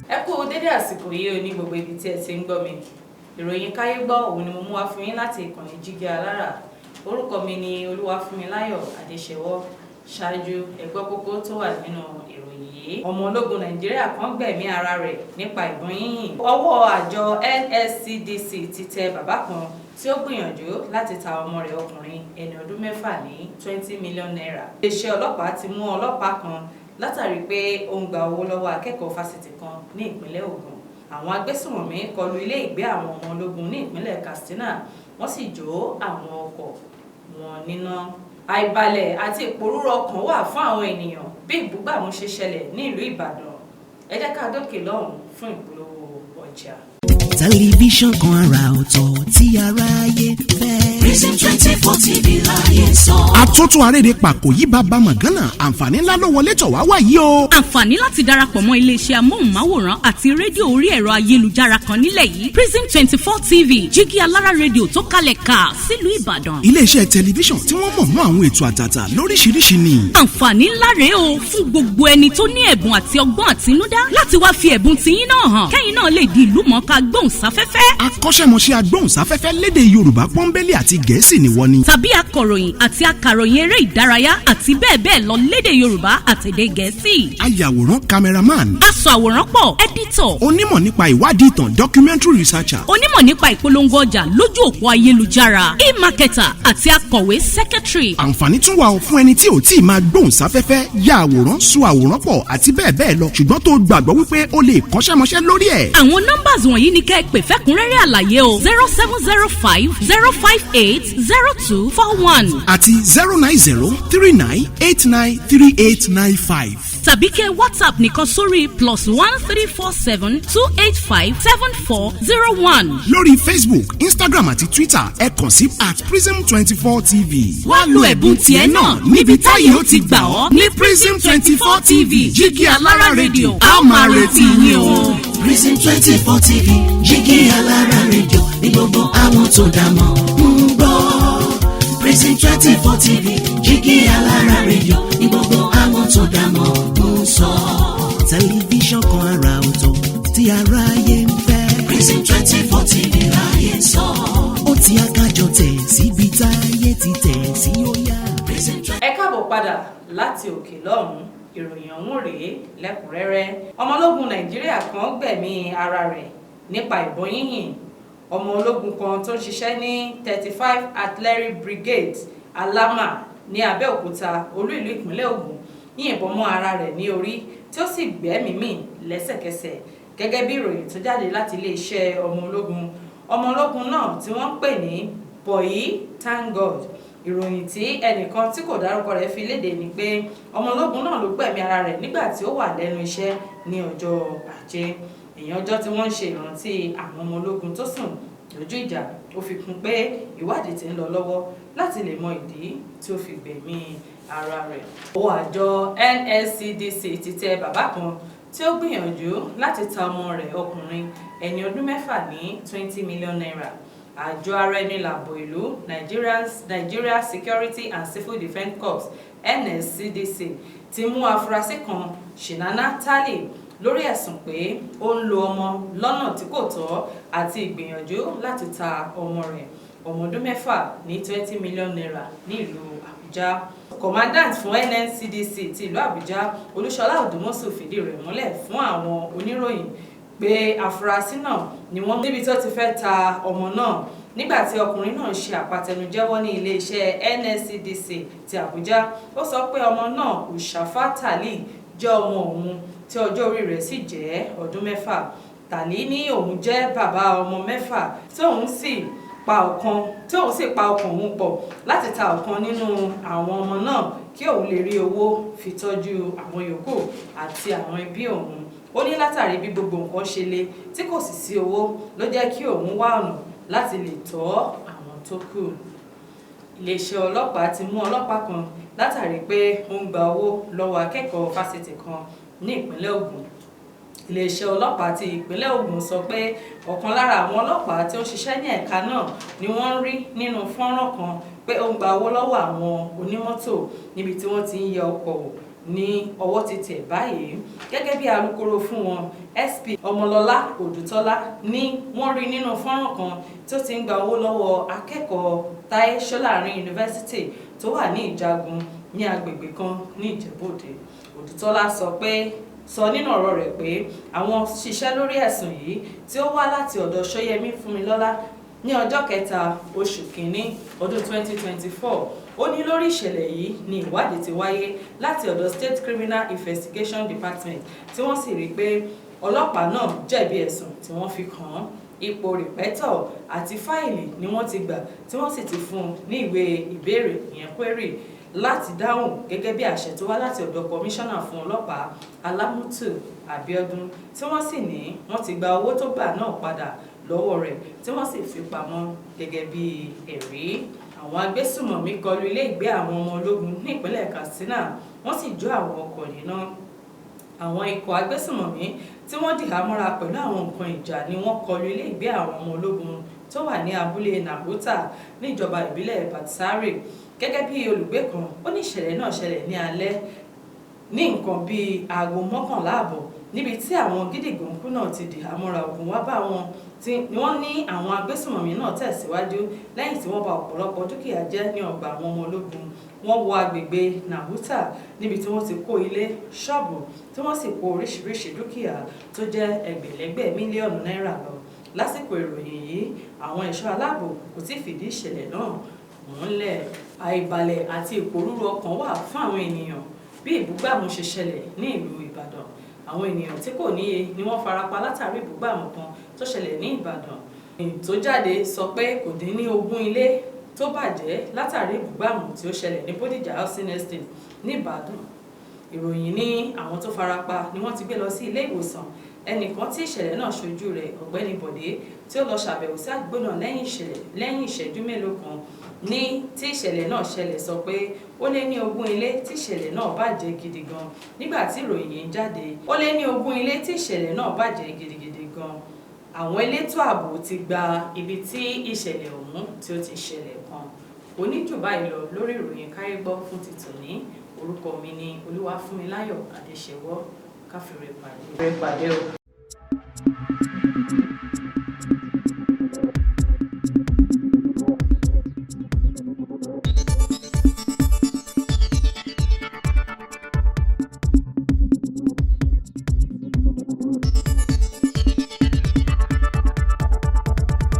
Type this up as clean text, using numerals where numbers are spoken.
Ẹ kú dédé àsìkò yìí o ní gbogbo ibi tí ẹ ti ń gbọ́ mi. Ìròyìn Káyé Gbọ́ òun ni mo mú wá fún yín láti ìkànnì Jígí Alára. Orúkọ mi ni Olúwafúnmiláyọ̀ Adéṣẹwọ́. Ṣáájú, ẹ gbọ́ kókó tó wà nínú ìròyìn yìí. Ọmọ ológun Nàìjíríà kan gbẹ̀mí ara rẹ̀ nípa ìbọn yínyìn. Ọwọ́ àjọ NSCDC ti tẹ bàbá kan tí ó gbìyànjú láti ta ọmọ rẹ̀ ọkùnrin ẹni ọdún 6 ní ₦20 million. Iléeṣẹ́ ọlọ́pàá ti mú ọlọ́pàá kan látàrí pé ó ń gba owó lọ́wọ́ akẹ́kọ̀ọ́ fásitì kan ní ìpínlẹ̀ Ògùn. Àwọn agbésùnmọ̀mí kọlu ilé ìgbé àwọn ọmọ ológun ní ìpínlẹ̀ Katsina, wọ́n sì jó àwọn ọkọ̀ wọn níná. Àìbalẹ̀ àti ìpòrúru ọkàn wà fún àwọn ènìyàn bí ìbúgbàmù ṣe ṣẹlẹ̀ ní ìlú Ìbàdàn. Ẹ jẹ́ ká dókè lọ́hùn fún ìpolówó ọjà. Tẹlifíṣàn kan àrà ọ̀tọ̀ tí aráyé fẹ́. Prism 24 TV láyé sọ. Àtúntún arédè pàkó yí bàbá mọ̀gánà, àǹfààní ńlá ló wọlé tọ̀ wá wá yìí o. Àǹfààní láti darapọ̀ mọ́ iléeṣẹ́ amóhùnmáwòrán àti rédíò orí ẹ̀rọ ayélujára kan nílẹ̀ yìí, Prism 24 TV, Jígí Alára Rédíò tó kalẹ̀ ká sílùú Ìbàdàn. Iléeṣẹ́ tẹlifíṣàn tí wọ́n mọ̀ mọ́ àwọn ètò àtàtà lóríṣiríṣi ni. Àǹfààní ńlá rèé o fún gbogbo ẹni tó ní ẹ̀bùn àti ọgbọ́n àtinúdá láti wá fi ẹ̀bùn tiyín náà hàn, kẹ́yìn náà lè di ìlú mọ̀ọ́ká gbóhùnsáfẹ́fẹ́. Akọ́ṣẹ́mọṣẹ́ agbóhùnsáfẹ́fẹ́ lédè Yorùbá pọ́nbélé àti Gẹ̀ẹ́sì ni wọ́n ni. Tàbí akọ̀ròyìn àti akàròyìn eré ìdárayá àti bẹ́ẹ̀ bẹ́ẹ̀ lọ lédè Yorùbá àtèdè Gẹ̀ẹ́sì. Ayàwòrán, cameraman. Aṣọ àwòrán pọ̀, editor. Onímọ̀ nípa ìwádìí ìtàn, documentary researcher. Onímọ̀ nípa ìpolongo ọjà lójú òpó ayélujára, e-marketer, àti akọ̀wé, secretary. Àǹfààní tún wà fún ẹni tí ò tí ì máa gbóhùnsáfẹ́fẹ́, ya àwòrán, so àwòrán pọ̀ àti bẹ́ẹ̀ bẹ́ẹ̀ lọ, ṣùgbọ́n tó gbàgbọ́ wípé ó lè kọ́ṣẹ́mọṣẹ́ lórí ẹ̀. Àwọn numbers wọ̀nyí ni kẹ́ ẹ pè fẹ́kúnrẹ́rẹ́ àlàyé o: 07050580241 àti 09039893895. Tàbí kẹ́ WhatsApp nìkan sórí +13472857401. Lórí Facebook, Instagram àti Twitter, ẹ kàn sí @Prism24 TV. Wá lo ẹ̀bùn tiẹ̀ náà níbi táyé ó ti gbà ọ́ ní Prism 24 TV, Jígí Alára Rédíò. A ó máa retí yín o. Prism 24 TV, Jígí Alára Rédíò ní gbogbo àwọn tó dá mọ̀ ń gbọ́. Prism 24 TV, Jígí Alára Rédíò ní gbogbo àwọn tó dá mọ̀ ń sọ. Tẹlifíṣàn kan àrà ọ̀tọ̀ tí aráyé ń fẹ́. Prism 24 TV láyé sọ. Ó ti akájọ tẹ̀ síbi táyé ti tẹ̀ sí, ó yá. Prism Ẹ káàbọ̀ padà láti òkè lọ́hùn-ún. Ìròyìn ọ̀hún rèé lẹ́kùnrẹ́rẹ́. Ọmọ ológun Nàìjíríà kan gbẹ̀mí ara rẹ̀ nípa ìbọn yínyìn. Ọmọ ológun kan tó ń ṣiṣẹ́ ní 35 Artillery Brigade, Alama, ní Abẹ́òkúta, olú ìlú ìpínlẹ̀ Ògùn, yìnbọn mọ́ ara rẹ̀ ní orí tí ó sì gbẹ́mìí mì lẹ́sẹ̀kẹsẹ̀, gẹ́gẹ́ bí ìròyìn tó jáde láti iléeṣẹ́ ọmọ ológun. Ọmọ ológun náà tí wọ́n ń pè ní Bọ̀yì Thank God. Ìròyìn tí ẹnìkan tí kò dárúkọ rẹ̀ fi léde ni pé ọmọ ológun náà ló gbẹ̀mí ara rẹ̀ nígbà tí ó wà lẹ́nu iṣẹ́ ní ọjọ́ Ajé, ìyẹn ọjọ́ tí wọ́n ń ṣe ìrántí àwọn ọmọ ológun tó sùn lójú ìjà. Ó fi kún pé ìwádìí ti ń lọ lọ́wọ́ láti lè mọ ìdí tí ó fi gbẹ̀mí ara rẹ̀. Ọwọ́ àjọ NSCDC ti tẹ bàbá kan tí ó gbìyànjú láti ta ọmọ rẹ̀ ọkùnrin ẹni ọdún 6 ní ₦20 million. Àjọ ara ẹni làbò ìlú, Nigeria Security and Civil Defence Corps, NSCDC, ti mú afurasí kan, Shinana Tali, lórí ẹ̀sùn pé ó ń lo ọmọ lọ́nà tí kò tọ́ àti ìgbìyànjú láti ta ọmọ rẹ̀ ọmọ ọdún 6 ní ₦20 million ní ìlú Àbújá. Commandant fún NSCDC ti ìlú Àbújá, Olúṣọlá Òdùmọ̀ṣù, fìdí rẹ̀ múlẹ̀ fún àwọn oníròyìn pé afurasí náà ni wọ́n níbi tó ti fẹ́ ta ọmọ náà. Nígbà tí ọkùnrin náà ṣe àpatẹnujẹ́wọ́ ní iléeṣẹ́ NSCDC ti Àbújá, ó sọ pé ọmọ náà, Ushafa Tali, jẹ́ ọmọ òun tí ọjọ́ orí rẹ̀ sì jẹ́ ọdún 6. Tali ní òun jẹ́ bàbá ọmọ 6 tí òun sì pa ọkàn òun pọ̀ láti ta ọ̀kan nínú àwọn ọmọ náà kí òun lè rí owó fi tọ́jú àwọn yòókù àti àwọn ẹbí òun. Ó ní látàrí bí gbogbo nǹkan ṣe le tí kò sì sí owó ló jẹ́ kí òun wá ọ̀nà láti lè tọ́ àwọn tó kù. Iléeṣẹ́ ọlọ́pàá ti mú ọlọ́pàá kan látàrí pé ó ń gba owó lọ́wọ́ akẹ́kọ̀ọ́ fásitì kan ní ìpínlẹ̀ Ògùn. Iléeṣẹ́ ọlọ́pàá ti ìpínlẹ̀ Ògùn sọ pé ọ̀kan lára àwọn ọlọ́pàá tí ó ń ṣiṣẹ́ ní ẹ̀ka náà ni wọ́n ń rí nínú fọ́nrán kan pé ó ń gba owó lọ́wọ́ àwọn onímọ́tò níbi tí wọ́n ti ń yẹ ọkọ̀ wò ní ọwọ́ ti tẹ̀ báyìí. Gẹ́gẹ́ bí alukoro fún wọn, SP Ọmọlọ́lá Odùtọ́lá ní wọ́n rí nínú fọ́nrán kan tó ti ń gba owó lọ́wọ́ akẹ́kọ̀ọ́ Táyé Ṣọ́lárin Yunifásitì tó wà ní Ìjagun ní agbègbè kan ní Ìjẹ̀bú-Òde. Odùtọ́lá sọ nínú ọ̀rọ̀ rẹ̀ pé àwọn ṣiṣẹ́ lórí ẹ̀sùn yìí tí ó wá láti ọ̀dọ̀ Ṣóyẹmí Fúnmilọ́lá ní ọjọ́ kẹta oṣù kínní ọdún 2024. Ó ní lórí ìṣẹ̀lẹ̀ yìí ni ìwádìí ti wáyé láti ọ̀dọ̀ State Criminal Investigation Department, tí wọ́n sì rí i pé ọlọ́pàá náà jẹ̀bi ẹ̀sùn tí wọ́n fi kàn án. Ipò rìpẹ́tọ̀ àti fáìlì ni wọ́n ti gbà tí wọ́n sì ti fún un ní ìwé ìbéèrè, ìyẹn query, láti dáhùn gẹ́gẹ́ bí àṣẹ tó wá láti ọ̀dọ̀ kọmíṣánná fún ọlọ́pàá Alámùtù Abíọ́dún, tí wọ́n sì ní wọ́n ti gba owó tó gbà náà padà lọ́wọ́ rẹ̀ tí wọ́n sì fi pamọ́ gẹ́gẹ́ bí ẹ̀rí. Àwọn agbésùmọ̀mí kọlu ilé ìgbé àwọn ọmọ ológun ní ìpínlẹ̀ Katsina, wọ́n sì jó àwọn ọkọ̀ níná. Àwọn ikọ̀ agbésùmọ̀mí tí wọ́n dìhámọ́ra pẹ̀lú àwọn nǹkan ìjà ni wọ́n kọlu ilé ìgbé àwọn ọmọ ológun tó wà ní abúlé Nahuta níjọba ìbílẹ̀ Batsari. Gẹ́gẹ́ bí olùgbé kan, ó ní ìṣẹ̀lẹ̀ náà ṣẹlẹ̀ ní alẹ́ ní nǹkan bíi aago 10:30, níbi tí àwọn gídígbòǹkú náà ti dìhámọ́ra ogun wá bá wọn, tí wọ́n ní àwọn agbésùmọ̀mí náà tẹ̀síwájú lẹ́yìn tí wọ́n bà ọ̀pọ̀lọpọ̀ dúkìá jẹ́ ní ọgbà àwọn ọmọ ológun. Wọ́n wọ agbègbè Nahuta níbi tí wọ́n ti kó ilé, ṣọ́ọ̀bù, tí wọ́n sì kó oríṣiríṣi dúkìá tó jẹ́ ẹgbẹ̀lẹ́gbẹ̀ mílíọ̀nù náírà lọ. Lásìkò ìròyìn yìí, àwọn ẹ̀ṣọ́ aláàbò kò tí ì fìdí ìṣẹ̀lẹ̀ náà múlẹ̀. Àìbalẹ̀ àti ìpòrúru ọkàn wà fún àwọn ènìyàn bí ìbúgbàmù ṣe ṣẹlẹ̀ ní ìlú Ìbàdàn. Àwọn ènìyàn tí kò níye ni wọ́n farapa látàrí ìbúgbàmù kan tó ṣẹlẹ̀ ní Ìbàdàn. Ìròyìn tó jáde sọ pé kò dín ní 20 ilé tó bàjẹ́ látàrí ìbúgbàmù tí ó ṣẹlẹ̀ ní Bódìjà Housing Estate ní Ìbàdàn. Ìròyìn ní àwọn tó farapa ni wọ́n ti gbé lọ sí ilé ìwòsàn. Ẹnìkan tí ìṣẹ̀lẹ̀ náà ṣojú rẹ̀, Ọ̀gbẹ́ni Bọ̀dé, tí ó lọ ṣàbẹ̀wò sí àdúgbò náà lẹ́yìn ìṣẹ́jú mélòó kan ní tí ìṣẹ̀lẹ̀ náà ṣẹlẹ̀, sọ pé ó lé ní 20 ilé tí ìṣẹ̀lẹ̀ náà bàjẹ́ gidi gan. Nígbà tí ìròyìn yìí jáde, ó lé ní 20 ilé tí ìṣẹ̀lẹ̀ náà bàjẹ́ gidigidi gan. Àwọn elétò ààbò ti gba ibi tí ìṣẹ̀lẹ̀ ọ̀hún tí ó ti ṣẹlẹ̀ kan. Oníjù báyìí lọ lórí ìròyìn Káyégbọ́ fún ti tòní. Orúkọ mi ni Olúwafúnmiláyọ̀ Adéṣẹwọ́. Káfíńrè pàdé o.